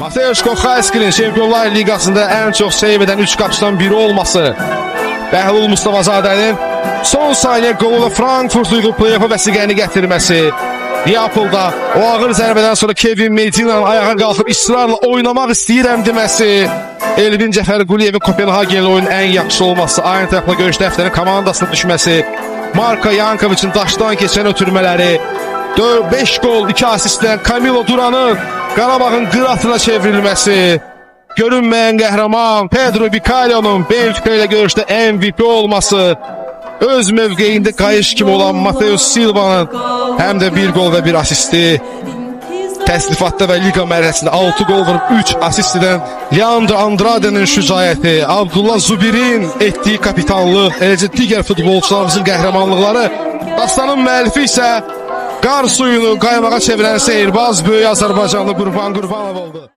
Mateusz Kochalski'nin Çempionlar Liqasında ən çox save edən 3 qapıçıdan biri olması, Bəhlul Mustafazadənin son saniyə qolu və Frankfurt uyğun play-offa vəsiqəni gətirməsi, Neapolda o ağır zərbədən sonra Kevin Medina'nın ayağa qalxıb israrla oynamaq istəyirəm deməsi, Elvin Cəfərquliyevin Kopenhagenlə oyunun ən yaxşı olması, Eintrachtla görüşdə həftənin komandasına düşməsi, Marko Yankoviçin daşdan keçən ötürmələri, 5 gol, 2 asistlə Camilo Duranın Qarabağın qıratına çevrilməsi, görünməyən qəhrəman Pedro Bicalho'nun Benfica ilə görüşdə MVP olması, öz mövqeyində qayış kimi olan Mateus Silva'nın həm də bir gol və bir asisti, təsnifatda və liqa mərhələsində 6 gol vurub 3 asist edən Leandro Andrade'nin şücaəti, Abdullah Zubirin etdiyi kapitanlıq, eləcə digər futbolçularımızın qəhrəmanlıqları, dastanın müəllifi isə qar suyunu qaymağa çevirən sehrbaz böyük Azərbaycanlı Qurban Qurbanov oldu.